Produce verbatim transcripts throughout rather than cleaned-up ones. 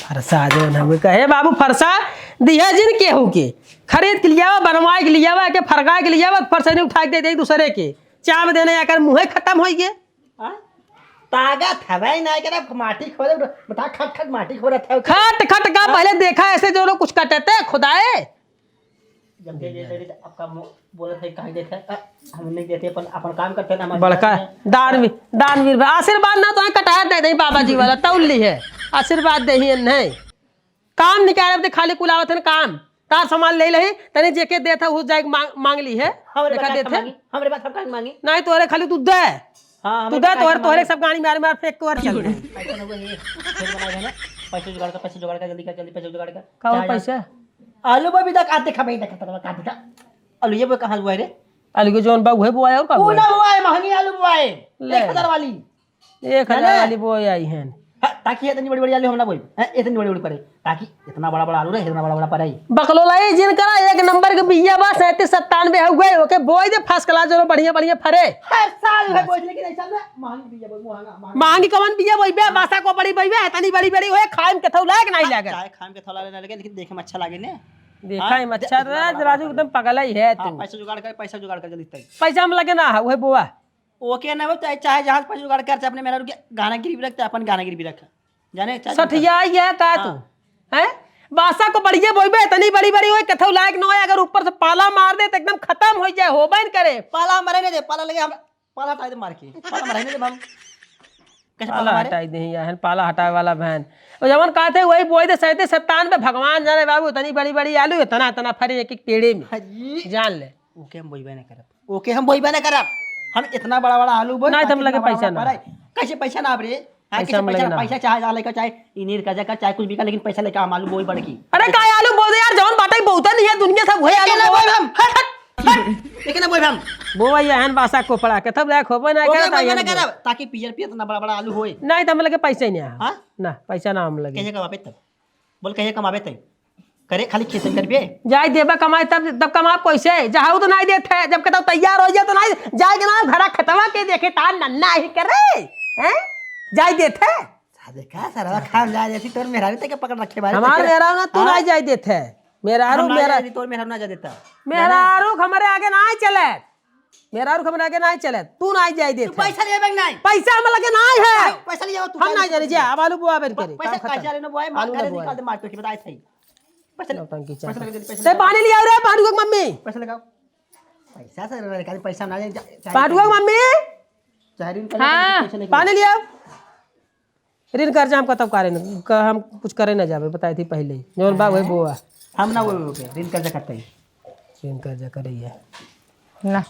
फरसा जौन हमें कहे, "बाबू, फरसा दिहे जिन केहू के, खरीद के लियावा, बनवाए के लियावा, के फरकाए के लियावा, फरसा नहीं उठा के दे दे दूसरे के, चाप देने आकर मुँहे खत्म होई गे।" हाँ? ताकत हवे ना, के ना माटी खोदे, बता, खट खट माटी खोदत है। खट खट का हाँ? पहले देखा ऐसे जो लोग कुछ कटते खुदाए। जब दे देते, आपका मु-, बोलत है, काहे देते? अ, हम नहीं देते, अपन, अपन काम करते ना, हमारे बड़का काम है। दानवीर, दानवीर बा। आशीर्वाद ना तो कटाया दे दे बाबा जी वाला, तौल ली है। आशीर्वाद दे ही नहीं। काम निकाले, खाली कुल आवत है ना काम। तार सामान ले लही, तने जेके देत है, उ जाए मांग, मांग ली है। हमरे देखा बात देत है। मांगी, हमरे बात हम काहे मांगी? नहीं, तोरे खाली तू दे। हाँ, तू हमरे दे, बात तोरे, हम तोरे मांगी। सब गाड़ी मार, मार फेंक के और चल गए। पैसा ना हुआ, ये खेत बनाए है ना, पैसा जुगाड़ कर, पैसा जुगाड़ कर, जल्दी कर, जल्दी पैसा जुगाड़ कर। का हो जा, जा। पैसा? आलू बा भी तक आते खा, भाई, तक तक आते खा। आलू ये बा कहाँ हुआ है रे? आलू के जौन बा, उहे बोआए और का वो बोआए? ना हुआ है, महंगी आलू बोआए। ले। एक हजार वाली। एक हजार है ना? वाली बोआए आई हैं। हाँ, ताकि इतनी बड़ी बड़ी आलू हम ना बोई। हैं, इतनी बड़ी बड़ी पड़े। ताकि इतना बड़ा बड़ा आलू रहे, इतना बड़ा बड़ा पड़े। बकलोलाई जिन करा, एक नंबर के बिया बा, सैंतीस सत्तानवे हुए, ओके बोई दे, first class जो बढ़िया बढ़िया फरे। हर साल है बस। बोई, लेकिन ऐसा ना, महंगी बिया बोई, महंगा, महंगा। महंगी कवन बिया बोई बे, बासा को बड़ी बोई बे, इतनी बड़ी बड़ी होए, खाए में केथौ लायक नहीं लागे। चाहे खाए में केथौ लायक ना लगे, लेकिन देखे में अच्छा लागे ने। देखा हाँ, में अच्छा इतना रहा, बड़ा राजू बड़ा एकदम पगला ही है हाँ, तू। पैसा जुगाड़ कर, पैसा जुगाड़ कर जल्दी तक। पैसा हम लगे ना है, वही बोआ। ओके ना हो, चाहे, चाहे जहाज पर जुगाड़ कर, चाहे अपने मेहरारू के गहना गिरवी रख, चाहे अपन गहना गिरवी रख। जाने, चाहे सठिया ही है का तू? हाँ। हैं? बासा को बढ़िया बोइबे, इतनी बड़ी बड़ी होए, कथौ लायक न होए, अगर ऊपर से पाला मार दे तो एकदम खत्म हो जाए, होबे न करे। पाला मरे नहीं दे, पाला लगे हम, पाला हटाई दे मार के, पाला मरे नहीं दे हम। कैसे पाला पाला मारे? हटाई दे यार, पाला हटावे वाला बहन। और जवन कहते वही बोई दे, सैंतीस सत्तानवे, भगवान जाने बाबू, इतनी बड़ी बड़ी आलू, इतना इतना फरे एक एक पेड़े में। हाँ जी। जान ले। ओके हम बोइबे ना करब। ओके हम बोइबे ना करब। हम इतना बड़ा बड़ा आलू बोई, नहीं, तो हम ताकि लगे इतना बड़ा पैसा बड़ा ना। फरे। कैसे पैसा ना आप रे? हाँ, पैसा कैसे हम पैसा लगे ना? ना। पैसा चाहे जा लेकर, चाहे इन्हीं कर्जा कर, चाहे कुछ भी कर, लेकिन पैसा लेकर हम आलू बोई बड़की। अरे का आलू बोई दे यार, जौन बाटे बहुते नहीं है दुनिया सब वही आलू लेकिन ना बोई। बोई हम। हट, हट, हट। लेकिन ना बोई हम। बोई एहन बासा कोपड़ा के तब लायक होबे ना ओके, करे, बोइबे ना करब, ताकि पियर पियर इतना बड़ा बड़ा आलू होए। नहीं, तो हम लगे पैसा ही नहीं है। हाँ? ना, पैसा ना हम लगे। कैसे कमाबे तब? बोल, कहिए कमाबे तई। करे खाली खेत में करबे? जाए देबा कमाए तब, तब कमाब कैसे? जहाऊ तो नाई देत है, जब कतौ तैयार हो जाए तो नाई, जाए के ना घरा खेतवा के देखे तार नन्ना ही करे, हैं? जाए देत है? सादे का सरवा खान जाए जैसी तोर मेहरारू ते के पकड़ रखे बारे हमार ते के मेहरारू ना तू हाँ? नाई जाए देत है। मेहरारू हम ना मेहरा-, जाए दी, तोर मेहरारू ना जाए देता। मेहरारू हमरे आगे नाई चले। मेहरारू के हमरा आगे नाहीं चले, तू नाहीं जाए देत है। पैसा लेबे कि नाहीं? पैसा हम लगे नाहीं है। पैसा ले आओ, तू हम नाहीं जाने, जा, अब आलू बोआ बेन करे। पैसा कहाँ ले ना बोआ, आलू ना बोआ। निकाल दे, मार के बताए थे। पैसा ले, नौटंकी पैसा चाल। ले, जल्दी पैसा ते ले। पानी ले आओ रे, पांडुआ के मम्मी। पैसा लगाओ। पैसा से निकाल, पैसा ना जाए, जा, जा, पांडुआ के मम्मी। चाहे दिन का हाँ। पैसा लेके पानी ले आओ। ऋण कर्जा हम कतौ करे न, क-, हम कुछ करे न जाबे, बताई थी पहिले ही। जौन बा, वही बोआ। हम ना वो, वो के, ऋण कर्जा करते ही। ऋण कर्जा करे ही है। ना।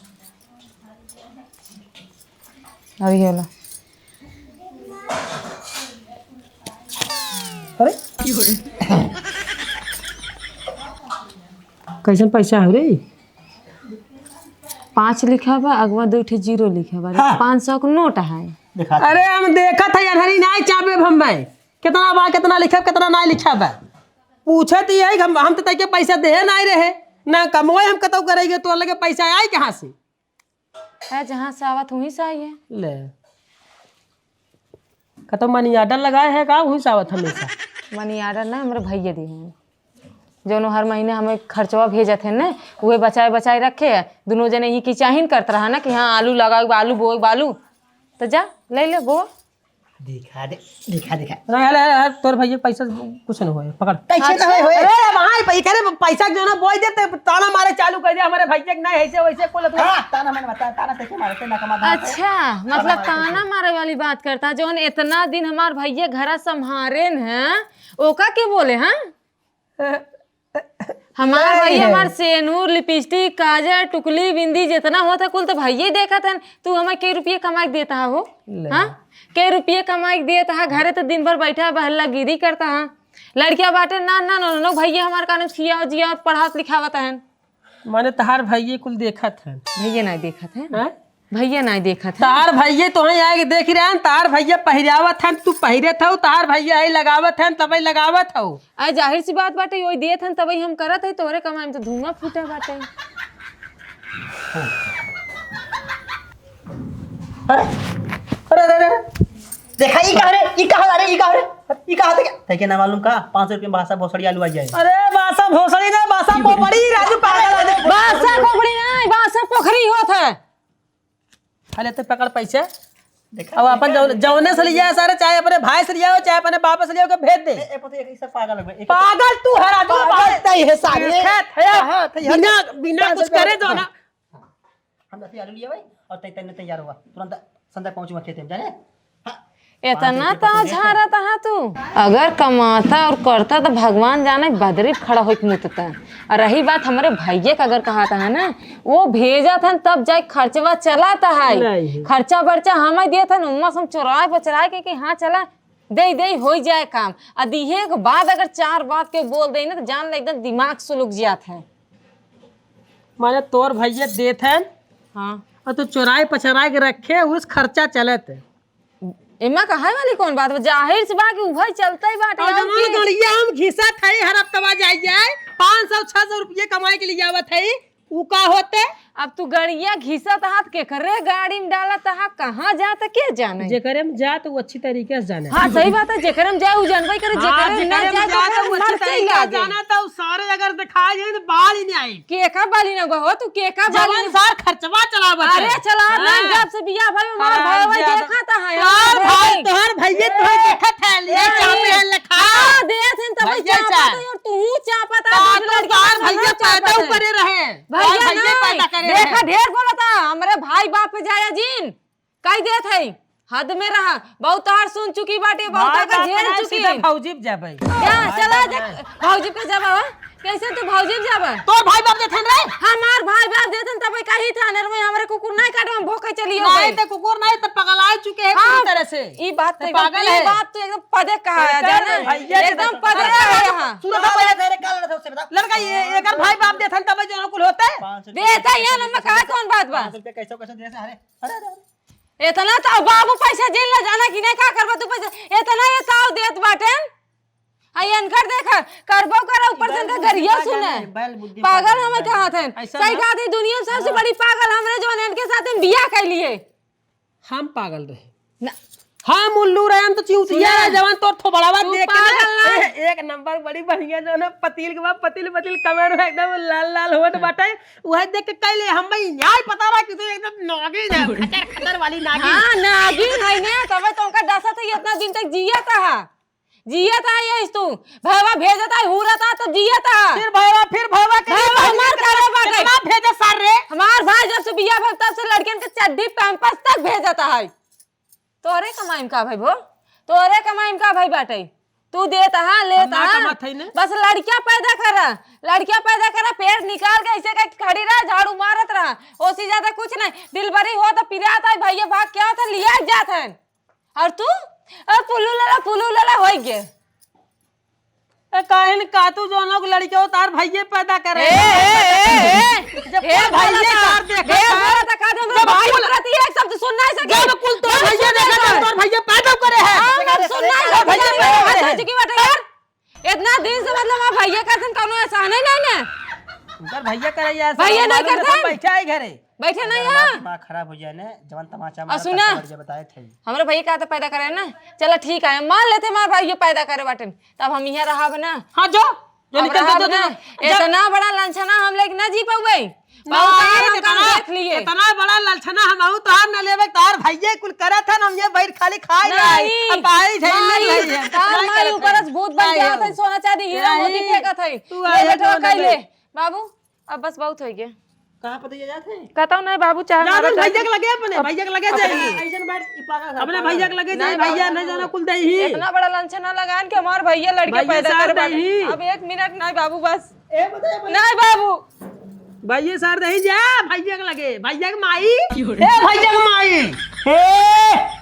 अभी होला। अरे? कैसन पैसा है रे? पाँच लिखा बा, अगवा दो ठे जीरो लिखा बा। हाँ। पाँच सौ के नोट है। देखा। अरे, हम देखत है, अनहरी नाई चापे भम्बे। कितना बा, कितना लिखब, कितना नाई लिखब? पूछत ही है कि हम, हम तो तैके पैसा देहे नाई रहे, ना कमोए हम कतौ करेंगे, तो लगे पैसा आई कहाँ से? है, जहाँ से आवत वहीं से आई है। ले। कतौ money order लगाए है का, वहीं से आवत हमेशा? Money order ना, हमरे भैया दिए हैं। जौन हर महीने हमें खर्चवा भेजत हैं ना, उहे बचाए बचाए रखे है। दुनो जने ही की चाहिन करत रहा ना कि हाँ, आलू लगाओ, आलू बोए, आलू। तो जा, ले ले, बो। दिखा दे, दिखा, दिखा। अरे, अरे, अरे, तोर भैया पैसा कुछ न होए, पकड़। कैसे न होए, होए? अरे, वहाँ पे करे पैसा जो ना बोई देते, ताना मारे चालू कर दिया, हमारे भैया के ना ऐसे वैसे कुल तो हाँ, ताना मैंने बताया, ताना कैसे मारते ना कमा। अच्छा, मतलब ताना मारे वाली बात करता, जौन इतना दिन हमार भैया घरा संभारे न है, ओका के बोले, हाँ? हमार नहीं भैया है। हमार सेनूर, लिपस्टिक, काजर, टुकली, बिंदी जितना होत है कुल तो भैया ही देखत हन। तू हमें के रुपये कमाई के देता हो? ले। हाँ? के रुपये कमाई के देता है? घरे तो दिन भर बैठा बहल्लागिरी करता है। लड़किया बाटे ना, ना, ना, ना, भैया हमार कानून सिया जिया और पढ़ावत लिखावत हन। माने तहार भैया कुल देखत हन। भैया नहीं देखत है। हैं? भैया नाहीं देखत है। तार भैया तोहई आए के देख रहे हैं, तार भैया पहिरावत हैं, तू पहिरत हौ, तार भैया आई लगावत हैं, तबई लगावत हौ। आ, जाहिर सी बात बाटे, वही देत हैं, तबई हम करत है, तोहरे कमाई में तो धुआं फूटा बाटे। अरे, अरे, अरे, अरे। देखा, ई का रे, ई का रे, ई का रे, ई का रे? तैके ना मालूम का, पाँच सौ रुपया में बासा भोसड़ी आलू आ जाए। अरे बासा भोसड़ी ना, बासा पोपड़ी, राजू पागल हो जाए। बासा पोपड़ी ना, बासा पोखरी होत है। अरे तो पकड़ पैसे। देखा, अब अपन देखा, जौन-, देखा, जौने से लिया है सारे, चाहे अपने भाई से लिया हो, चाहे अपने बाप से लिया हो, के भेज दे। ए, ए, पता है, ई सब पागल है, एक पागल तू है, राजू, पागल पागल। तई है सारे। खेत है। हाँ, तई है। बिना, बिना पागल कुछ करे का। जो ना। हाँ। हम दस आलू लिए भाई, और तै-, तैने तैयार हुआ, तुरंत संध्या पहुंचूंगा खेते में, जाने? हाँ। एतना पाँच रुपये तो पकड़ लेते। झारत हा तू। अगर कमाता और करता तो भगवान जाने बदरी खड़ा होके मुतता। और रही बात हमरे भैये का, अगर कहत हा ना, वो भेजत हन तब जाए खर्चवा चलाता है। नहीं। खर्चा बर्चा हमें देत हन, उम्मा से हम चोराए पचराए के कि हाँ चला, दे दे हो जाए काम। आ दिहे के बाद अगर चार बात के बोल दे ना तो जान ले एकदम दिमाग सुलुक जात है। माने तोर भैया देत हन, हाँ। और तू चोराए पचराए के रखे, उस खर्चा चलत है। एमा कहे वाली कौन बात बा? जाहिर सी बात कि उभय चलते ही बाटे, और और जवन की? गड़िया हम घिसत हई, हर हफ्तवा जाई जाए, पाँच सौ छह सौ रुपये कमाए के लिए आवत हई, उ का होते? अब तू गड़िया घिसत हाथ केकरे गाड़ी में डालत हा, कहाँ जात के जाने? जेकरे में जात उ अच्छी तरीके से जाने। हाँ, सही बात है, जेकरे में जाए उ जानबे करे, हाँ, जेकरे में ना जेकरे में जाए जात तो उ अच्छी मर तरीके से जाइला। जाना तो सारे अगर दिखाई जाए तो बाल ही नहीं आई। केका बाली ना गो, तू केका बाली जवन ना। सार खर्चवा चलावत अरे है। चला ना, हाँ। जब से बियाह भइल, हमार हराम भाई ज्यादा। देखा त है, तोहर हमार भाई, भाई। तोहर भइये तोहर ए, देखत है, लिए ए, चापे है लखा। हाँ, देत हन तब भइये चापत चा। है और तू चापत है, तो दूसरी तू लड़की तोहर के भइये सामने पैदा चापत है। करे रहे। भइया तोहर भइये नहीं, पैदा करे देखा रहे। ढेर बोलता, हमरे भाई बाप पे जाया जिन। कह देत है, हद में रहा। बहुत तोहार सुन चुकी बाटे, बहुत भाई तोहार बाप झेल ना चुकी। सीधा भौजी पे जाबे। जा, भाई चला बाप जा, ना। भौजी पे जाबा, हो? कैसे तू भौजी पे जाबा? तोर भाई बाप देथन रे? हमार भाई बाप देथन, तब कही था, नर में हमरे कुकुर नहीं काटो, हम भोखे चली हो नहीं गई। तो कुकुर नहीं तो पगला चुके हैं हाँ, पूरी तरह से। ई बात तो तो एकदम, पागल ई है। बात तो एकदम पदे कहा है, कैसे जाना? भैया एकदम एकदम पदे पगला कहा है है। यहाँ। सुनो तो पहले तेरे का लड़ता उससे बता। लड़का ये, एकर भाई बाप देथन, तब जो कुल होता है। देता ही है ना, मैं कहा कौन बात बा? पाँच रुपया कैसे, कैसे दे से, अरे, अरे, अरे, अरे। इतना तो बाबू पैसा जेल ना जाना कि नहीं, का करबा तू पैसा? इतना ये ताव देत बाटेन। आ इनकर देखा, करबो करे, ऊपर से इनका गरिया सुने। बैल बुद्धि पागल पागल हमें है। कहा थे। ऐसा सही ना? कहा थे, दुनिया में सबसे हाँ। बड़ी पागल हमरे जवन इनके साथ में बियाह कर लिए। हम पागल रहे। ना। हम उल्लू रहे, हम तो चिउतिया सुना। रहे, जवन तोर थोबड़ावा तू देख के ना। पागल ना। ए, एक नंबर बड़ी बढ़िया जवन पतील के बाद पतील पतील कमर में एकदम लाल लाल होत हाँ। बाटे। उहे देख के कहले, हम भाई न्याय पता रहा कि तू एकदम नागिन है, खतर खतर वाली नागिन। हाँ, नागिन है ने, तबे तो उनका दशा था, इतना दिन तक जिया था। जिया था ये तू, भैया भेजता है, हुरा था, तब जिया था। फिर भैया, फिर भैया के भैया हमार करे बाटे। कितना भेजे सार रे? हमार भाई जब से बिया भइल, तब से लड़कियन के चड्डी पैम्पर्स तक भेजता है। तोरे कमाई में का भाई बो? तोरे कमाई में का भाई बाटे? तू देत हा, लेत हम ना हा। कमात हई ने। बस लड़कियां पैदा करा, लड़कियां पैदा करा, पेट निकाल के ऐसे कह के खड़ी रहा, झाड़ू मारत रहा। ओसी ज्यादा कुछ नहीं। डिलीवरी हो तो पिरात है, भैया भाग के आवत है, लिया जात है। और तू? और पुलू लला, पुलू लला होई गे। ए, काहिन का तू जौन लोग लड़के हो, तार भइये पैदा करे। ए, ए, ए, ए, जब ए, तोर भइये बोला तार था, देखा ए, था, बोला था, का दो, हमरा जब भाई कुल, प्रति एक शब्द सुन नहीं सके। जब कुल तोर ना भइये सुन देखा था, सके। तोर भइये पैदा करे है। हाँ, हम सुन नहीं तोर सके। भइये पैदा करे है। सोच की बात है यार। इतना दिन से मतलब आप भइये करथन, कौनो एहसान ही नहीं ना। उनकर भइये करे है, भइये नहीं मालूम करथन। बैठा है घरे। बैठे नहीं अगर है। हमार दिमाग खराब हो जाए ना, जवन तमाचा और मारत सुना, ताकि बढ़िया बताए थे। हमरे भइया का तो पैदा करे ना, चला ठीक है, मान लेते हमारे भइया पैदा करे बाटेन, तब हम यहाँ रहब ना। हाँ, जो, जो अब निकल, जो, रहब जो, जो, ना। जो। इतना बड़ा लंछना हम लेके ना जी पउबे। बहुत नहीं, हम इतना, देख लिए। इतना बड़ा लंछना हम आऊ तोहार न लेबे, तोहार भइया कुल करत है, हम ये बैठ खाली खाए नहीं, नहीं, अब भाई झेल नहीं, नहीं, नहीं, तोहार नहीं माई करत ऊपर है। से भूत बन के नहीं, आवत है, सोना चांदी हीरा मोती नहीं, फेंकत है। तू ये आए बेटवा जो कइले। नहीं। बाबू, अब बस बहुत होइ गया। कहाँ पतैया जात है? कहता हूँ नहीं बाबू, चाहे जा हमारा अपन भैया के लगे, अपने अब, भैया के लगे अपने जाइए। ऐसन बैठ, ई पागल है, अपने पागल भैया है। के लगे जाइए, नहीं भैया बाबू, नहीं जाना कुल दे ही। इतना बड़ा लंछना लगान के हमार भैया लड़के भैया पैदा साथ कर दे बाटे। ही। अब एक मिनट नहीं बाबू, बस। ए, बता, बता। नहीं बाबू। भैया सार दे ही जा, भैया के लगे, भैया के माई। क्यों रे? ए, भैया के माई। ए,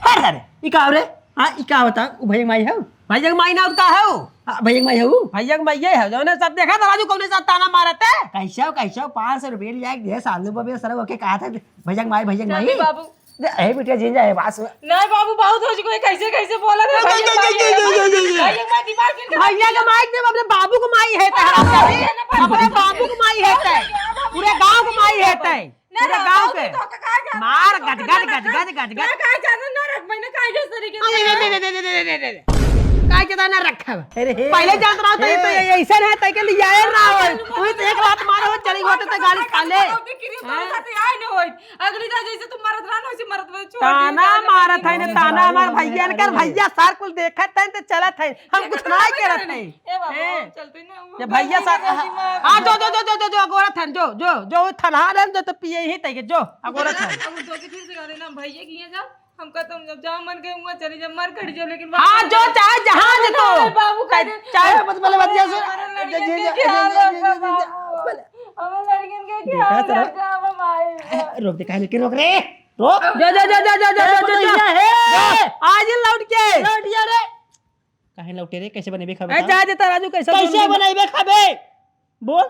हट, हट, ई का हो रे? हाँ, ई का होता? उ भैया के माई हऊ? भैया के माई ना होता हऊ? हाँ, भैया के माई हऊ? भैया के माई ये है, जौने सब देखा था राजू, कौने साथ ताना मारत है? कैसे हो, कैसे हो? पाँच सौ रुपये लिया, ढेर साल में बबे सर ओके कहा था, भैया के माई, भैया के माई। बाबू। ए, बिटिया, जिन जाए, बात सुन। नहीं बाबू, बहुत हो चुका है, कैसे, कैसे बोला था? नहीं, भैया के माई, नहीं, नहीं, नहीं, नहीं, नहीं। भैया के माई दिमाग फिर भैया के माई नहीं, अपने बाबू के माई है, हाँ, हाँ, हाँ। अपने बाबू के माई है, पूरे गाँव के माई है। पूरे गाँव के। तो का, का जाना? मार, गज, गज, गज, गज, गज, गज। का, का जाना ना रख, मैंने काहे के तरीके से अरे, रे, रे, रे। काहे के ना रखब? अरे, हे। पहले जानत रहो तो ये तो हे। ये ऐसा है, तय के लिए आए ना हो। वही तो एक बात मारो, चली होते तो गाली खा ले। हाँ। आए ना होई। अगली जा जैसे तुम मरत रहा ना, वैसे मरत, मरत छोड़ ताना दिया, मारत है ना, ताना हमार भैया कर, भैया सार कुल देखत है तो चलत है, हम कुछ ना करत है। ए बाबा, हैं? हम चलते ना, वो ये भैया सार, दिमाग हाँ, जो, जो, जो, अगोरत है, जो, जो, जो, वो थनहा रहन, जो तो पिए ही तय के, जो, अगोरत है। अब दो के फिर से गा देना, भैया की है जा, हम कहते हम जब जहाँ मन के हुआ चली जब मर कट जाओ, लेकिन हाँ, जो चाहे जहाँ जे तो। अरे बाबू, चाहे, चाहे अरे, बस पहले बतिया सुन। हमारे लड़कियन के क्या हाल होगा बाबू? हमारे लड़कियन के क्या हाल होगा? हम आए। रोक दे, काहे लेके रोक रे? रोक। जा, जा, जा। ए, आज ही लौट के। लौट गया रे। काहे लौटे रे? कैसे बनेबे खाबे ए, बताओ? जा, जा, राजू, कैसे कैसे बनेबे? बनेबे खाबे? बोल।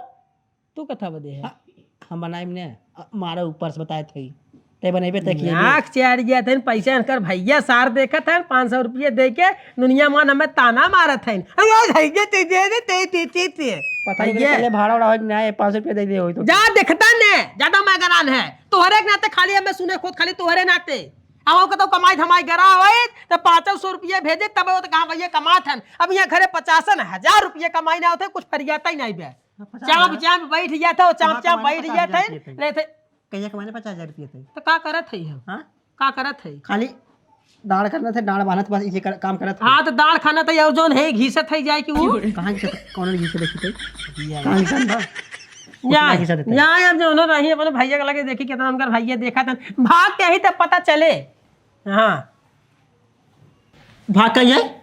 तू कथा बदे है? हाँ, हम बनाइम ने, अ, मारा ऊपर से बताए थे। ते बनइबे ते किए दे। नाक चार गया थे, पैसा इनकर भैया सार देखत है, पाँच सौ रुपये दे के दुनिया मान हमें ताना मारत है। अरे भैया ते दे दे, ते, ते, ते, ते। पता नहीं भैया। पहले भाड़ा उड़ा हो कि नहीं, पाँच सौ रुपये दे दे होई तो। जा देखता ने, ज्यादा मैगरान है। तोहरे के नाते खाली हमें सुने खुद खाली तोहरे नाते। अब वो कहता कमाई धमाई गरा होई, तो पाँचों सौ रुपये भेजे, तब वो तो कहाँ भैया कमात हन। अब यहाँ घरे पचासन हजार रुपये कमाई ना होते, कुछ फरियाता ही नहीं बे। हाँ, पचास चाप, हजार। चाप बैठ जात है, चाप, हाँ, चाप कमाने बैठ पचास जात हजार है, रुपये थे। लेते। कहिया कमाने पचास हजार रुपये थे? तो का करत है हम? हाँ? का करत है? खाली दाढ़ करना थे, दाढ़ बांधत बस, इहे कर, काम करत है। हाँ, तो दाढ़ खाना था और जौन है, घीसत है जाए कि वो। कहाँ घीसत है? कौन घीसत है? कहाँ घीसत है? उतना घीसत है। यहाँ अब जो उन्होंने रही अपने भैया के लगे देखी, कितना उनकर भैया देखा था, भाग के ही तब पता चले। हाँ। भाग के ये?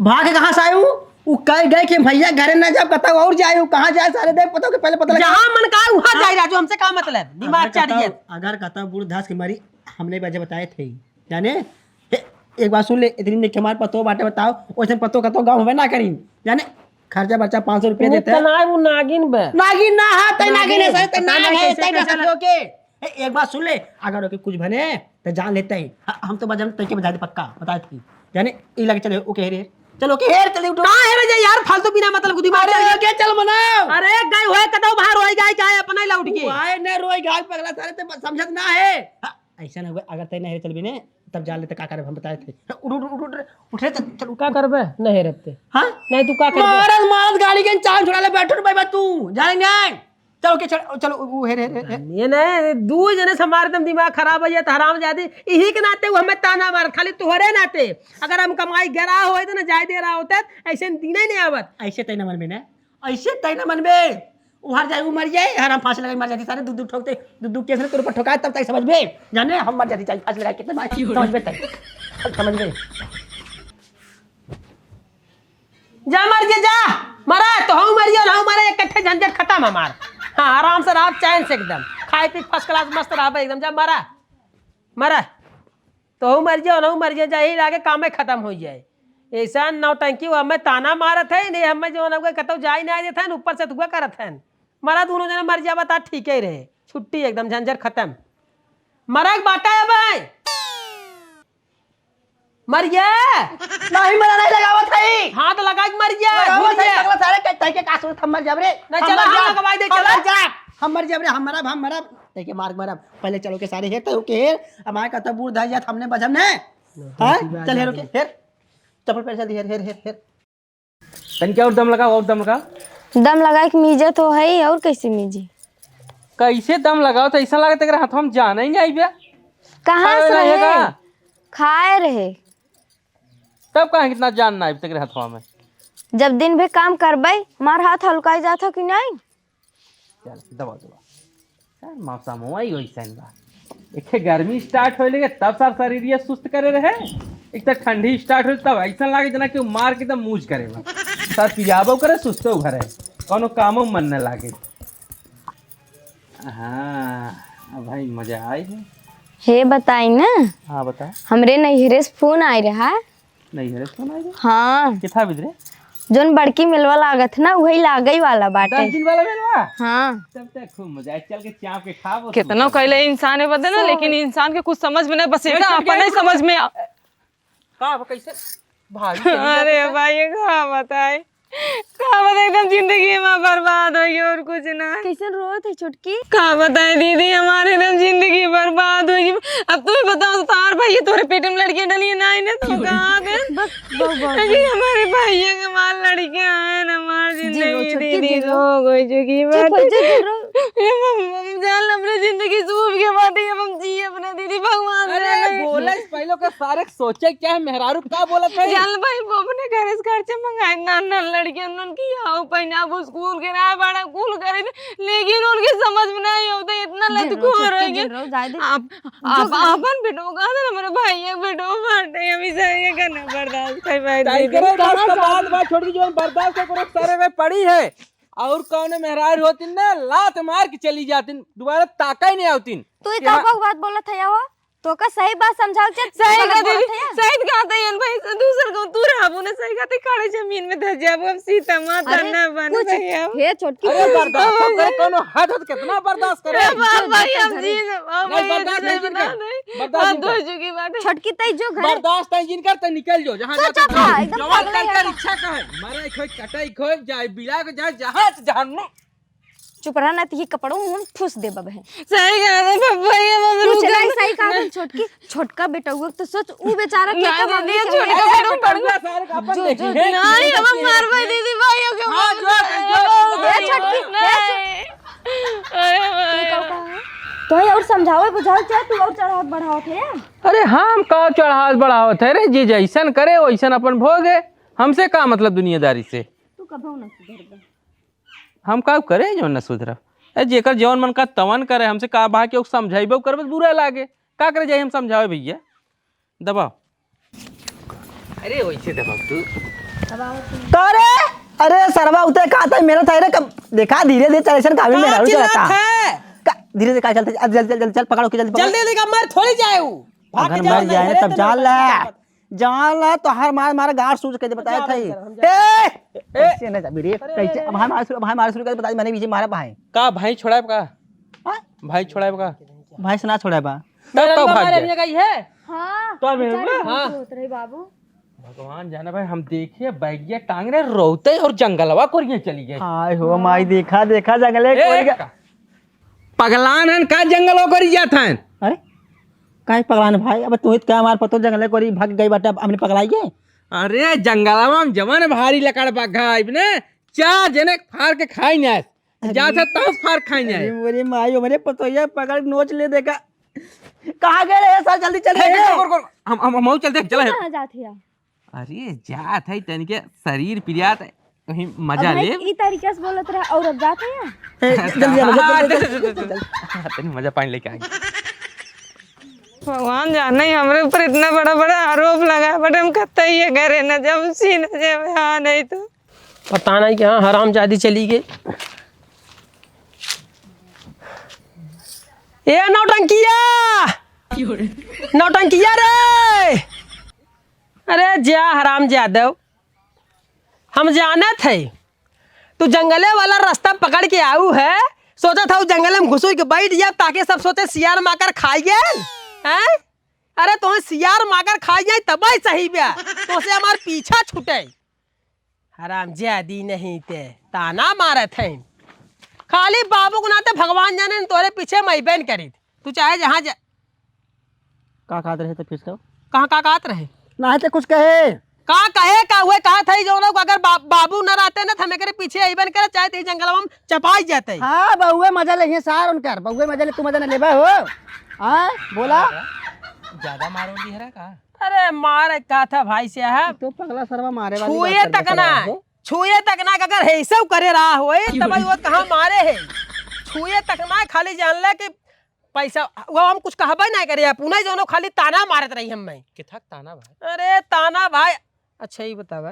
भाग के कहाँ से आए हूँ? उ कह गए कि भैया घरे ना जाओ, कतौ और जाए हूँ, कहाँ जाए सारे देख, पता के पहले पता लगा। जहाँ मन का है, वहाँ जाए राजू, हमसे का मतलब? दिमाग अगर चाट कतौ, गया। अगर कतौ बूढ़ धास के मारी, हमने वजह बताए थे, जाने? ए, एक बात सुन ले, इतनी नेक हमारे पतो बाटे बताओ, वैसे पतो कतौ गाँव हमें ना करी, जाने? खर्चा बर्चा पाँच सौ रुपये देते हैं। ना, वो नागिन बे। नागिन ना है, तै नागिन है, सही, तै पता नाग नहीं है, कैसे तै कैसे ना लग- सके। ए, एक बात सुन ले, अगर ओके कुछ बने, तो जान लेते हैं। ह-, हम तो बजम तै के बजा दे पक्का, बता दी। जाने, ई लगे चले, ओके हेरे। चलो, ओके हेर, चले उठो। कहाँ हेरे जाए यार, फालतू बिना मतलब की दिमाग अरे, चल गया। ओके, चल मनाओ। अरे, गए होए कतौ बाहर होए जाए, जाए अपना ही लौट के। तू आए न रोए घाल पगला, सारे ते समझत ना है। हाँ, ऐसा ना हुआ, अगर तै नहीं हेरे चल भी ने, तब जान लेते का करे, हम बताए थे। उठ, उठ, उठ, उठ रे, उठ रे, चल, चल, उठ। का करबे? नहीं हेरब ते। हाँ? नहीं, तू का करबे? मारत, मारत गाड़ी के चाल छुड़ा ले, बैठो रे भाई, तू, जाने नहीं। चलो, के चल, चलो, वो हेर, हेर, हेर, हेर। ये नहीं, दू जने से हमारे एकदम दिमाग खराब हो जाता, हरामजादी। इही के नाते वो हमें ताना मारत, खाली तोहरे नाते। अगर हम कमाई गरा होए तो ना जाए दे रहा होता, ऐसे दिन ही नहीं आवत। ऐसे तय न मनबे ना, ऐसे तय न मनबे। उहर जाए, उ मर जाए, हर हम फांसी लगाई मर जाती सारे, दू दू ठोकते, दू दू केस में तोर पर ठोकाए, तब तक समझबे। जाने, हम मर जाती चाहे फांसी लगाए, कितने मार, समझबे तय, समझबे। जा मर जे जा, मरा, तोहू मर जे, ओनहू मरे, इकट्ठे झंझट खतम हमार। हाँ, आराम से रहा, चैन से एकदम। खाए पी first class मस्त रहा एकदम, जा मरा, मरा। तोहू मर जे, ओनहू मर जे, जा यही लागे कामे खतम होइ जाए। ऐसा नौटंकी वो हमें ताना मारत है, नहीं हमें जो ना कतौ जाए ना देत है, ऊपर से तुआ करत है। मरा दोनों जना मर जावा ता ठीक ही रहे, छुट्टी एकदम झंझट खतम। मरा एक बाटा है भाई। मरिया। नहीं, मरा नहीं लगावत है। हाथ लगा के मरिया, लगावत है, घूरिया। पगला सारे के, तय के का सोचत हम मर जाब रे। नहीं, हम चला, मर हाँ, जाब। लगवाई दे, हम चला। मर जाब। हम मर जाब रे, हम मरब, हम मरब। तय के मार मरब। पहले चलो के सारे हेर, तय के हेर। हमारे का तो बूढ़ धाई जात, हमने बजब ने। हाँ, हाँ? ठीक बा, चल जा हेर दे। ओके, हेर। चप्पल पहन जल्दी, हेर, हेर, हेर, हेर। तनिका और दम लगाओ, और दम लगाओ। दम लगाए के मीजत हो है, और कैसे मीजी? कैसे दम लगाओ? तो ऐसा लगता है कि हथवा में जान ही नहीं आइबे। कहाँ खाए से रहे? रहेगा? खाए रहे। तब कहाँ कितना जान ना आइबे तेरे हथवा में? जब दिन भर काम करबे, हमार हाथ हल्काई जात हो कि नहीं? चल, दबा, दबा। यार, मौसम हुआ ही वैसन बा। एक ठे गर्मी start होए लगे, तब सार शरीर ये सुस्त करे रहे। एक तो ठंडी start होए, तब ऐसा लागे जना कि मार के एकदम मूज करे बा। सार पियाबो करे, सुस्तो घरे। कौनो कामो मन न लागे। हाँ, अब भाई मजा आई है। हे बताई ना। हाँ, बता। हमरे नैहरे से फोन आए रहा। नैहरे से फोन आए रहा? हाँ। किथा बिदरे? जोन बड़की मेलवा लागत ना, वही लागई वाला बाटे। दस दिन वाला मेलवा? हाँ। तब तक खूब मजा आए, चल के चाप के खाबो। कितनो कहले इंसान है बदे ना, लेकिन इंसान के कुछ समझ में नहीं, बस एक अपने ही समझ में आ-। का, कैसे? भाई, अरे भाई, का बताए? का बता, एकदम जिंदगी हमार बर्बाद होइ गई और कुछ ना। कैसन रोत है छोटकी? का बताए दीदी, हमारे एकदम जिंदगी बर्बाद होइ गई। अब तू ही बताओ, तो तोहार भाई ये तोरे पेट में लड़के डली है ना, इन्हें तो कहा दे। बस, बस, बस, अरे बस। हमारे भाई के हमार लड़के हैं ना, हमार जिंदगी दीदी हो गई जो की बात है। चुप हो जा, जिन रो। ये मम-, मम-, जान अपने जिंदगी सूफ के बाटे, अब हम जी अपना दीदी, भगवान अरे जाने। बोला इस पहले का सारे सोचे क्या है, मेहरारू का बोलत है? चल भाई, वो अपने घर से खर्चे मंगाए, ना, ना, लड़के उन्होंने की आओ पहनाबो, स्कूल के ना बड़ा कुल करे थे, लेकिन उनके समझ में नहीं होता, इतना जिन रो, लतखोर छोटकी है जिन रो, जाए दे। आप, जो आप घर अपन बेटो का ना, हमारे भाई एक बेटो बाटे, हम इसे ये करना बर्दाश्त कर पाए ताई थे। करे, बस कहाँ का बात, जाए? बात छोड़ के जो बर्दाश्त है, करो सारे में पड़ी है। और कौन मेहरारू होती ना, लात मार के चली जाती, दोबारा ताका ही नहीं आवती। तू ही का यहाँ बात बोलत है हो? तोका सही बात समझाओ, चल, सही गलत कहते बोलत हैं, है। सही कहते हैं भाई, दूसर को तू रहबो ना, सही कहते, खड़े जमीन में धस जाबो, अब सीता माता अरे, ना बन कुछ, भैया। हे छोटकी, अरे, कुछ बर्दाश्त तो करे, कोनो हद हो तो कितना बर्दाश्त करे? अरे बाप भाई, हम जी, बाप नहीं, भाई, बर्दाश्त नहीं जिनका, बर्दाश्त हाथ जिनका। धो चुकी बात है। छोटकी तई जो घर बर्दाश्त है जिनका, तो निकल जाओ, जहाँ तो जाते चुप रहो। रहा, एकदम जवान पागल है कर कर यार। इच्छा का है, मारे खोई, कटाई खोई, जाए, बिला को जाए, जहाँ से जहाँ चुप रहा, ना तो ये कपड़ों में हम ठूस देब अब है। सही कहा था पप्पा, ये मत कुछ रुको। नहीं, सही कहा था छोटकी, छोटका बेटउआ तो सोच, ऊ बेचारा ना, केतना दीदी, ये छोटका बेटउआ पढ़ुआ सारे का अपन जो, देखी जो, है। नहीं, हम मार भाई दीदी, भाई, ओके, हाँ, मार जो, भाई, जो, जो, ए, छोटकी, नहीं। अरे भाई। तू का कहा है? तो ये और समझावे बुझावे क्या, तू और चढ़ावत बढ़ावत है? अरे हम का चढ़ावत बढ़ावत है रे, जे जैसन करे वैसन अपन भोगे, हमसे का मतलब दुनियादारी से। तू कबहू ना सुधरबे। हम का करे जौन न सुधरब? ए, जेकर जौन मन का तवन करे, हमसे का बा कि ओके समझाइबे करबे, बुरा लागे। का करे जाई हम समझावे भैया? दबाओ। अरे वैसे दबाओ तू। का रे? अरे सरवा उते का तई मेहनत है रे, कब देखा धीरे धीरे चल, ऐसन कामे में का रहू चिल्लात चलता। है? का धीरे धीरे का चलते? अब जल्दी जल्दी जल्दी चल, पकड़ के जल्दी पकड़। जल्दी जल्दी का मर थोड़ी जाए ऊ। भाग अगर के जाओ मर ना, जाए ना घरे तब तो जान ना ला। जान ला, तोहार मार, मार गाड़ सूज के दे, बताए जाओ, था ही। हम जाओ। ए! ए! कैसे ना जाबी रे? अरे, कैसे? अरे, अब भाई अरे। मार शुरू, भाई मार शुरू कर, बता, मैंने बीच में मारा भाई। का भाई छोड़ाएब का? हाँ? भाई छोड़ाएब का? भाई से ना छोड़ाएब। तब मेरा तो भाग मारे गया। नहीं गई है। हाँ, तो मेरे बेचारे में? हाँ। होत रहे बाबू। भगवान जाने भाई, हम देखिए बैगिया टांग रहे, रोते और जंगलवा कोरिया चली गए। हाय हो माई, देखा, देखा जंगले ए, कोरिया। का? पगलान हन का जंगल ओकरी जात हन? अरे, काहे पगलान भाई? अब तू ही तो क्या हमार पतो जंगले कोरी भाग गई बाटे, अब हमने पगलाई के? अरे, जंगलवा में जवन भारी लकड़ बग्घा आइब ने, चार जने फार के खाई जाए। अरे, जात है तब फार खाई जाए। अरे, मोरे माई, हमरे पतोहिया पकड़ नोच ले देखा। कहाँ गए रे सार? जल्दी चल हे, रे। रुक, रुक, रुक, हम, हम, हम चलते हैं, चला है। कहाँ जात है? अरे, जात है, तनिके शरीर पिरात है, कहीं मजा अब भाई, ले। ई तरीका से बोलत रहा, और अब जात है? ए, जल्दी, जल्दी, जल्दी, जल्दी, जल्दी, जल्दी। तनी मजा पानी लेके आएंगे। भगवान जाने, हमरे ऊपर इतना बड़ा, बड़ा आरोप लगा, but हम कतई ये घरे न जाब, सी न जाब, हाँ, नहीं तो। पता नहीं कहाँ हरामजादी चली गई। ए, नौटंकिया! नौटंकिया रे! अरे जा हराम जादव, हम जानत है तू जंगले वाला रास्ता पकड़ के आऊ है, सोचत हऊ जंगले में घुसुर के बैठ जाब ताकि सब सोचे सियार माकर खाई गए हैं। अरे तोहे सियार माकर खाई जाए तब ही सही बा, तोसे हमार पीछा छूटे। हरामजादी नहीं ते ताना मारत हैं। खाली बाबू के नाते भगवान जाने तोरे पीछे मैं बैन करी। तू चाहे जहाँ जा। का कहत रहे तो फिर से? कहाँ का कहत रहे? ना है तो कुछ कहे। का कहे का हुए कहत है जो लोग अगर बा-, बाबू न रहते ना तो हम एकरे पीछे अइबन करे चाहे तो ई जंगलवा में चपाई जाते। हाँ बहुए मजा ले सार उनकर बहुए मजा ले तू मजा न लेबा हो। हाँ बोला। ज्यादा मारो दी है का? अरे मारे का था भाई साहब, तो पगला सरवा मारे वाली छुए बात कर तक ना, रहा है। छुए तक ना, अगर ऐसे करे रहा होए, तब वो कहाँ मारे है? छुए तक ना, खाली जान ले कि पैसा, वो हम कुछ कहबे नहीं करे, अपना ही जोनो खाली ताना मारत रही हम मैं। किथक ताना भाई? अरे ताना भाई, अच्छा ही बतावा,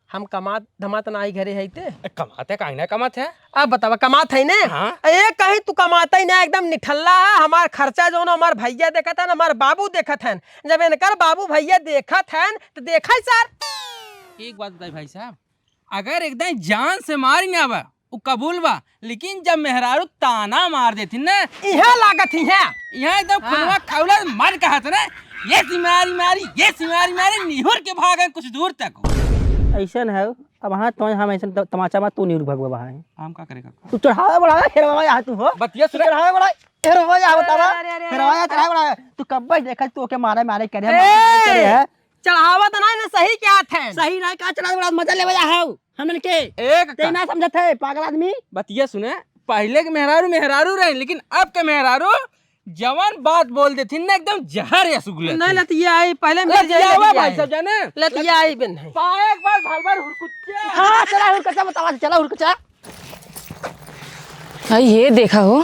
हम कमात धमात ना आई घरे है ते? ए, कमाते काहे ना कमात है? अब बतावा, कमात है ने? हाँ। ए, कहीं तू कमाता ही ना, एकदम निठल्ला है। हमार खर्चा जोन हमार भैया देखत है ना, हमार बाबू देखत है। जब इनकर बाबू भैया देखत है, तो देखा ही सर। एक बात बताई भाई साहब, अगर एकदम जान से मारी ना बा, वो कबूल बा, लेकिन जब मेहरारू ताना मार देती ना, यहाँ लागत ही है। यहाँ एकदम हाँ। खुनवा खौला मन कहत ना, ये सिमारी मारी, ये सिमारी मारी, निहुर के भागे कुछ दूर तक। अइसन है, अब हाँ तो हम अइसन त-, तमाचा में तू नहीं रुक भगवा है। हम का करे काका? तू चढ़ावे बढ़ावे, हेरवा यहाँ तू हो। बतिया सुने। चढ़ावे बढ़ावे, हेरवा यहाँ बतावा। अरे, अरे, अरे, अरे। हेरवा यहाँ चढ़ावे बढ़ावे। तू कब्बे देखा तू ओके मारे, मारे करे, ए! मारे करे है। चढ़ावा तो नहीं ना, सही क्या थे? सही ना, का चढ़ावे बढ़ावे, मजा लेवे जा है हमन के। ए काका। ते ना समझत है, पागल आदमी। बतिया सुने, पहले के मेहरारू, मेहरारू रहे, लेकिन अब के मेहरारू जवन बात बोल देथिन ना, एकदम जहर या सुगले नहीं, थे। लतिया आई, पहले मेरे लतिया जैसे हुआ लतिया भाई आई। साहब जाने। लतिया आई बे नहीं। पाए एक बार भर भर हुरकुच्चा। हाँ, चला हुरकुच्चा, बतावा, चला हुरकुच्चा। भाई, ये देखा हो,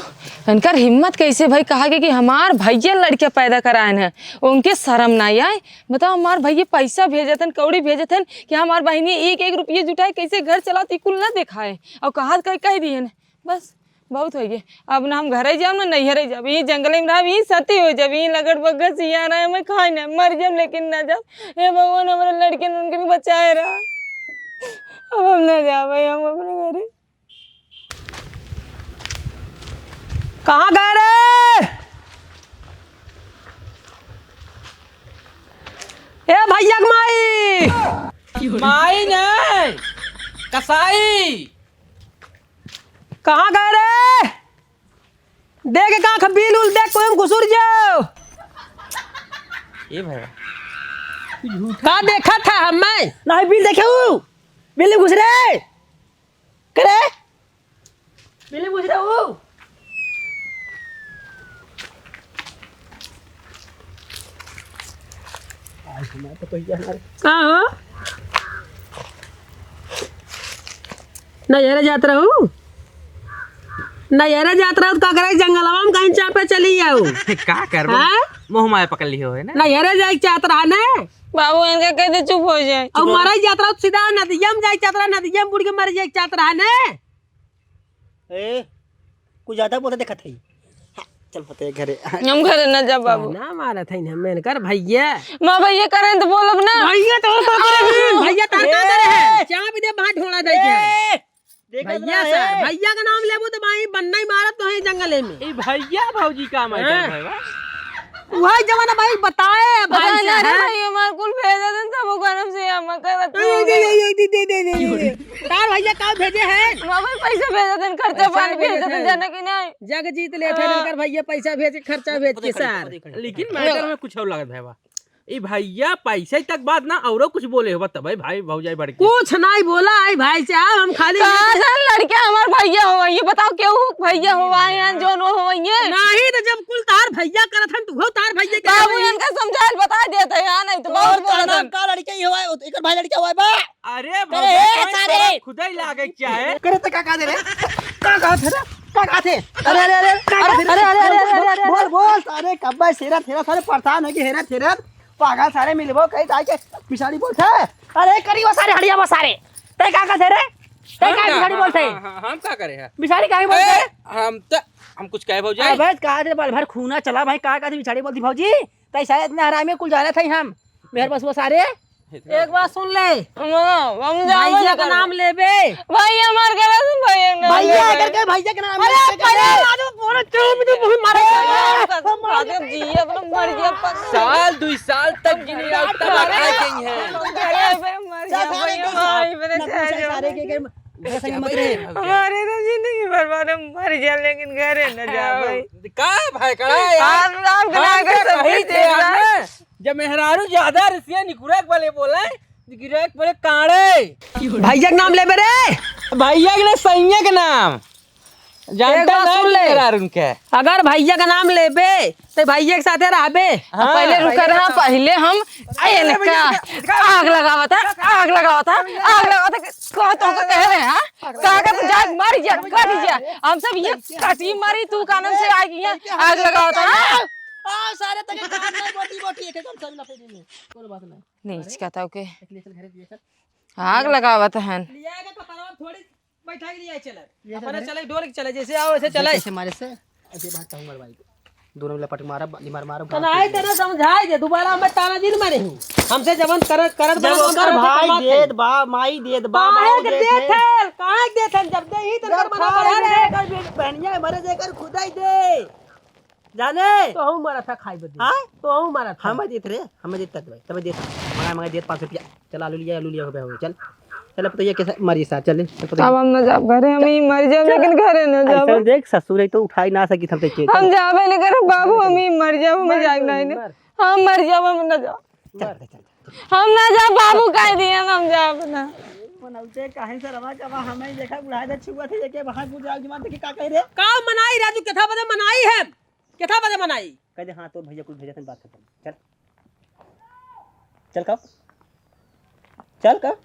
इनकर हिम्मत कैसे भाई कहा के कि हमार भैया लड़के पैदा कराए हैं, उनके शर्म ना आए? बताओ, हमार भैया पैसा भेजत हन, कौड़ी भेजत हन कि हमार बहिनी एक एक रुपये जुटाए, कैसे घर चलाओ, ती कुल ना देखाए, और कहा कह, कह दिए हैं, बस। बहुत होइ गए। अब ना हम घरे जाब, ना नैहरे जाब, यहीं जंगले में रहब, यहीं सती होइ जाब, यहीं लगड़ बग्गड़ सियाना है, मैं खाए ना, मर जाब, लेकिन ना जाब। हे भगवान, हमारे लड़के न उनके भी बचाए रहा। अब हम ना जाब भाई, हम अपने घरे। कहाँ गए रे? ए भैया के माई! माई नहीं, कसाई। कहाँ गए रे? देख का ख-, बिल उल देख, कोई में घुसुर जाओ। ए भैया। का देखा था हम मैं? नहीं, बिल देखे हूँ। बिल में घुस रे। करे? बिल में घुस रे हूँ। आज हमारे तो भैया हमारे। का हो? नैहरे जात रहू? नैहरे जात रहू त का करे, जंगलवा में कहीं चापे चली जाऊ? का करबो? हाँ? मोह माया पकड़ लियो है ना? नैहरे जाए के चाहत रहा ने? बाबू, इनका कह दे चुप हो जाए। और मरे जात रहू त सीधा नदिया में जाए के चाहत रहा, नदिया में बुड़ के मर जाए के चाहत रहा ने? ए, कुछ ज्यादा बोलत देखत है। हाँ, चल पते घरे। हम घरे ना जाब बाबू। ना मारत है ना, मैंने कर भैया। माँ भैया करें तो बोलब ना। भैया तो का करे हैं? भैया तार का करे हैं? ए! चाबी दे, बाहर ढोला दे के। ए! देखत भैया रहे। सर, भैया का नाम लेबू तो भाई बन्ना ही मारत तो है जंगले में। ए भैया भौजी का मैटर हाँ। है बा? वही जमाना भाई बताए भाई पता से, नहीं रे हैं? भाई, हमार कुल भेजा देन, सब गरम से हम करत ए, ए, ए, ए, दे, दे, दे, दे, दे। तार भैया का भेजे हैं? माँ भाई पैसा भेजा देन, खर्चा पैसा पानी भेजे भेजा देन, हैं। जाना कि नहीं? जग जीत लेत है, हाँ। इनकर भैया पैसा भेज के, खर्चा भेज के, सार। लेकिन मैटर में कुछ और लागत है बा। ई भैया पैसे तक बात ना, औरो कुछ बोले हो, तब भाई, भाई भौजाई बढ़ के। कुछ नहीं बोला है भाई साहब, हम खाली कहाँ से लड़के हमार भैया हो, ये बताओ, केहू भैया हो आए हैं, जोन वो हो ये? नहीं तो जब कुल तार भैया करत हन, तू हो तार भैया के बाबू, हो। इनका समझाइल बता देते हैं, हाँ, नहीं तो तो बहुत का बोलत नाम हन। का लड़के ही हुआ है, एकर भाई लड़के हुआ है बा? अरे अरे, भौजाई, ए, कोई सारे। तोरा खुदै लागे के चाहे। करे तो का कहा दे रे? का कहा थे रे? का कहा थे? अरे, अरे, अरे, का कहा थे रे? अरे, अरे, अरे, बोल, अरे, अरे, बोल, अरे। बोल, बोल, सारे कब्बे सेरा थेरा, सारे परेशान हो गए, हेरा थेरा, पागल सारे मिलबो, कहीं जाए के पिछाड़ी बोलते हैं। अरे, करी वो सारे, हड़िया वो सारे। तै का कहा थे रे? तै हम का का? पिछाड़ी बोलते हैं? हाँ, हाँ, हम का करे हैं? पिछाड़ी काहे बोलते ए, हैं? हम तो, हम कुछ कहे भौजाई? अबे, कहा थे, बाल भर खूना चला भाई, का कहा थे पिछाड़ी बोलती भौजी? तै शायद इतना हरामी कुल जाना था ही हम। मेहर बस वो सारे। एक बात सुन ले। हाँ, हम जाबे भैया ना का करबे। नाम लेबे। भैया हमार गला से भैया ना भैया लेबे। करके भैया के नाम अरे, लेबे। पहले आज वो पूरा चुप, तू बहुत मारे। ए, कसम खा के जिया, अपना मर गया पक्का। साल, दुई साल तक जिंदगी और तबाह कर गई है। अरे, बे, मर गया, भैया, भाई, मेरे ना पूछा सारे के, के, के संग मत रहे। हमारे तो जिंदगी बर्बाद है, मर गया, लेकिन घरे न जा भाई। का भाई, कड़ा है यार? आप, आप हम के तो सब कही थे चीज़ यार। जब मेहरारू ज्यादा रिसिया निकुरे के बले बोले, निकुरे के बले काढ़े। भैया के नाम लेबे रे। भैया के ना, सैया के नाम। जानता एक बात ना सुन ले। मेहरारू के। अगर भैया के नाम लेबे, तो भैया के साथे रहबे। हाँ। पहले रुका रहा, पहले हम, ए, अरे भैया, इनका भैया, आग लगावत है, आग लगावत है, आग लगावत है। कह तो कह रहे हैं, हाँ? कहा के तू जा, मर जा, कट जा। हम सब ये कटी मारी, तू कानन से आग, ये आग लगावत है, हाँ? आ, सारे तक काम नहीं, बोटी, बोटी, एक, एक, हम सब ना फेंकेंगे। कोनो बात नहीं। नहीं, अरे, इसका था, ओके। एक ले चल, घरे ले चल। आग लगावत हन। लिया के पतरवा थोड़ी बैठा के लिया चले। ये अपने चले। चले, डोल के चले, जैसे आओ, वैसे चले। जैसे मारे से, ऐसे बात कहूँ, मार भाई को। दोनों में लपट मारा, बाली मार मारो, तो गाँव नहीं, के तेरा समझाए दे, दोबारा हमें ताना दिन मारे हूँ। हमसे जवन करत, करत जब बना, ओकर हम भाई करत देत है। बा, माई देत बा, काहे बाऊ के देत देत है। है? काहे के देत है? जब दे ही तो जब कर बना खाए पड़ा में है। कर बहनिया मरे देकर खुदाई दे। जाने? तो हूँ मारा था खाई बदे। हाँ? तो हूँ मारा था। हम देत रे, हम देत तक भाई, तब देत। मगा, मगा देत पाँच सौ रुपया। चल आलू लिया, आलू लिया हो गया, हो गया, चल। चल, अब तो ये कैसे मरी सा, चल, चल, अब तो अब हम ना जाब घरे, हम ही मर जाब, चल। लेकिन घरे ना जाब। ऐसा देख, ससुर है तो उठाई ना सकी हम तो के। हम जाबे नहीं करब बाबू, हम ही मर जाब, हम मर जाब तो नहीं, नहीं। मर। हम मर जाब, हम ना जाब। चल, चल, चल, चल। हम ना जाब बाबू, कह दिए हम जाब ना। मनौते काहे से रवा कबा हमें देखा बुढ़ा दे छुआ थे, ये के बाहर बुझाल जमा देखी का कह रे? का मनाई राजू, केथा बदे मनाई है? केथा बदे मनाई? कह दे, हाँ, तोर भैया कुल भेजत हैं, बात खत्म। चल। चल का? चल का?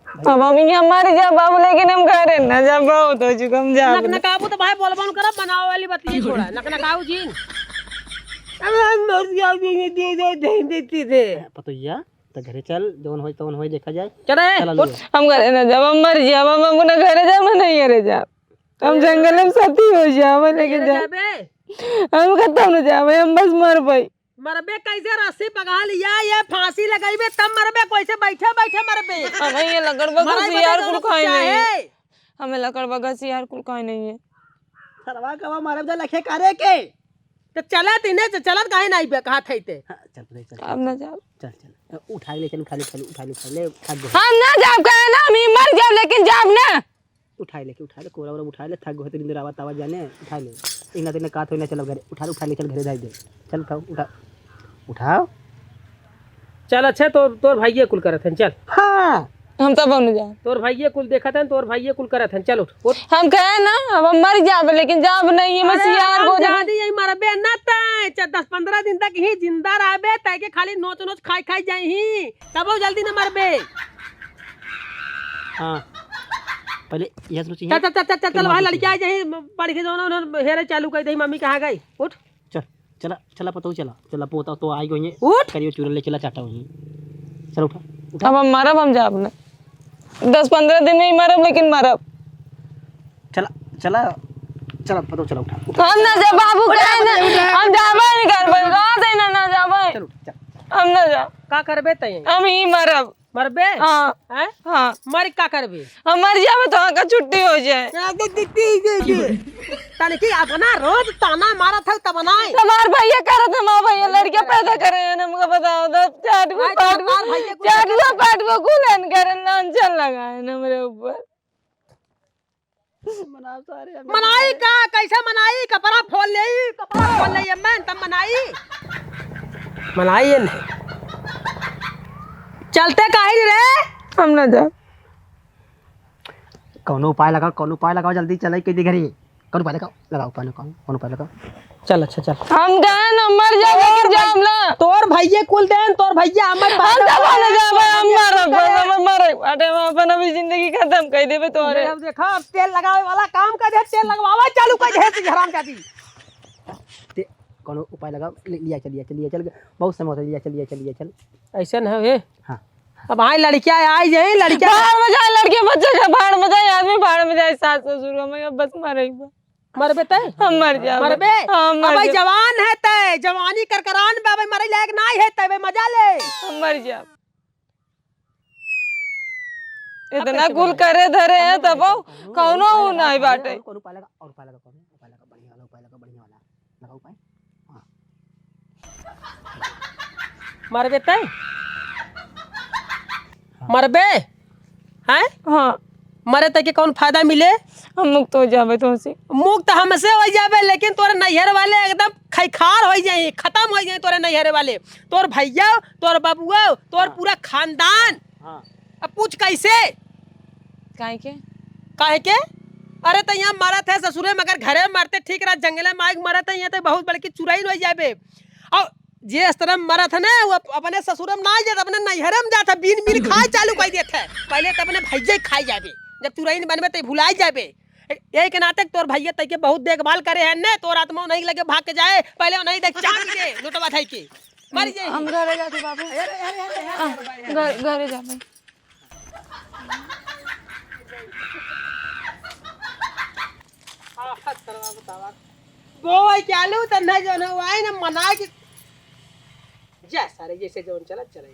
अब हम यहाँ मर जा बाबू, लेकिन हम घरे ना जा, बहुत हो चुका, हम जा नक नकाबू तो भाई बोलबा न करब, बनावे वाली बतिये छोड़ा। नक नकाऊ जीन। अब हम मर जाओ, दे दे दे दे दे। पतोहिया, तो घरे चल, जौन होई तौन होई, देखा जाए। चल रे, चल, उठ। हम घरे ना जाब, हम मर जाब, हम अपना घरे जाब, हम नहीं घरे जाब। हम जंगल में सती हो जाब, लेकिन घरे जा। जाबे? हम खत्म हो जाब, हम बस मर पाई। मरबे कैसे? रस्सी पकड़ लिया, ये फांसी लगइबे तब मरबे, कैसे? बैठे बैठे मरबे। हमें ये लकड़बग्घा मराई सियार बता कुल दो खाए नहीं है। चाहे। हमें लकड़बग्घा सियार कुल खाए नहीं है। सरवा कवा मारब जा लखे करे के। तो चलत इन्हें से चलत काहे नहीं बे, कहा थे ते? हाँ, चल, चल, चल, अब चल, ना चल। जाब। चल, चल। उठा ले, चल, उठा ले, उठा ले, उठा ले, उठा ले, उठा ले। हम ना जाब, कहे ना, हम ही मर जाब, लेकिन जाब ना। उठाए लेके, उठाए ले, कोरा वोरा उठाए ले, थक गो है, तो नींद आवा तावा जाने, उठाए ले। इना तेने का तो इना चल घरे, उठा ले, उठा ले, चल घरे जाए दे। चल उठाओ, उठा, उठाओ। चल अच्छा, तोर, तोर भाइये कुल करत हैं, चल। हाँ। हम तब हम जाए। तोर भाइये कुल देखत हैं, तोर भाइये कुल करत हैं, चल उठ, उठ। हम कहे ना, अब हम मर जाब, लेकिन जाब नहीं है, बस अरे यार हम हो जाए। जानी यही मरबे ना तय, चाहे दस पन्द्रह दिन तक ही जिंदा रहबे, तय के खाली नोच नोच खाई खाई जाई ही। तबो जल्दी न मरबे। हाँ। पहले यह सोची चल, चल, चल, चल, चल, चल, वहाँ लड़कियाँ आ जाही, पढ़ के जौन, उन्होंने हेरे चालू कर दे, मम्मी कहाँ गई? उठ। चल, चला, चला, पतोहू चला, चला, पोता तो आई गई है। उठ। करियो चूरन ले चला, चाटा हुई। चल उठा, उठा। अब हम मरब, हम जाब ना। दस पन्द्रह दिन में ही मरब, लेकिन मरब। चला, चला, चला, पतोहू चला, उठा, उठा। हम ना जाब बाबू, उठा, कहे ना, उठा, उठा। हम जाबे नहीं करबे, कहाँ से ना, ना जाबे। चल उठ, चल। हम ना जाब। का करबे तैं? हम ही मरब। मरबे? हाँ। हैं? हाँ। मर का करबे? हम मर जाबे तो आँख का छुट्टी हो जाए। तनिकी अपना रोज ताना मारत हौ तब नाय। हमार भैया करत है, हमार भैया लड़के पैदा करे हैं, हमका बताओ तो चाट गो, पाँच गो, चाट गो, पाँच गो कुल एन करे, लांछन लगाए हैं हमरे ऊपर। मनाई का? कैसे मनाई? कपड़ा फोल लेई, कपड़ा फोल लेई, मैं तब मनाई। मनाई ये नहीं। चलते काहे नहीं रे? हम ना जाब। कौनो उपाय लगाओ, कौनो उपाय लगाओ, जल्दी चले के दी घरे। कौनो उपाय लगाओ, लगाओ उपाय, लगाओ, कौनो उपाय लगाओ। चल, अच्छा, चल। हम कहे ना मर जाब, लेकिन जाब ना। तोर भैये कुल देन, तोर भैया हमर हम तो बोले जाबे, हम मरब, हम मरब। अटे हम अपन अभी जिंदगी खत्म कर देबे तोरे। अब देखा, अब तेल लगावे वाला काम कर दे, तेल लगवावा चालू कर दे, तू हरामजादी। ते, कौनो उपाय लगा, ले, लिया चल, लिया चल, लिया चल, बहुत समय होता है, लिया चल, लिया चल, लिया चल। ऐसे न हो, हे। हाँ। अब आए लड़कियाँ, आई जाए लड़कियाँ। भाड़ में जाए लड़के बच्चे, जब भाड़ में जाए आदमी, भाड़ में जाए सास ससुर, हम अब बस मरे ही बा। मरबे तय? हम मर जाब। मरबे? हाँ, हम मर अबे जाब। जवान है तय, जवानी करकरान बा, अबे मरे लायक नाय है तय, अबे मजा ले। हम मर जाब। इतना कुल करे धरे हैं तब कौनो ऊ नाय बाटे। कौनो उपाय लगा, और उपाय लगा, कौनो उपाय लगा, बढ़िया वाला उपाय लगा, बढ़िया वाला। लगा उपाय। हाँ। मरबे तय? मरबे? हैं? हाँ। मरे तय के कौन फायदा मिले? हम मुक्त हो जाबे तोहसे। मुक्त हमसे हो जाबे, लेकिन तोरे नैहर वाले एकदम खैखार हो जाए, खत्म हो जाए तोरे नैहर वाले। तोर भैया, तोर बबुआ, तोर हाँ। पूरा खानदान। हाँ। अब पूछ कैसे? काहे के? काहे के? अरे त यहाँ मरत है ससुरे में, अगर घरे मरते ठीक रहा, जंगले में आग मरत है, यहाँ तो बहुत बड़की चुराई रह जाबे। और जे इस तरह मरत है ना, वो अप-, अपने ससुरे में ना जात, अपने नैहरे में जात है, बीन बीन खाए चालू कर देत है। पहले तो अपने भैया खाए जाबे, जब चुराइन बनबे तो भुलाए जाबे। ए-, यही के नाते तोर भैया तैके बहुत देखभाल करे है ने, तोर आत्मा नहीं लगे भाग के जाए, पहले नहीं देख चाबी दे, लोटवा धाई के। मर जाई। हम घरे जाते बाबू। अरे, अरे, अरे, अरे, आ, अरे, अरे, घर, घरे जाबे। आ, हद करवा बतावा। गोवा चालू त न जन वाई न मना के। जा सारे, जैसे जौन चला, चला।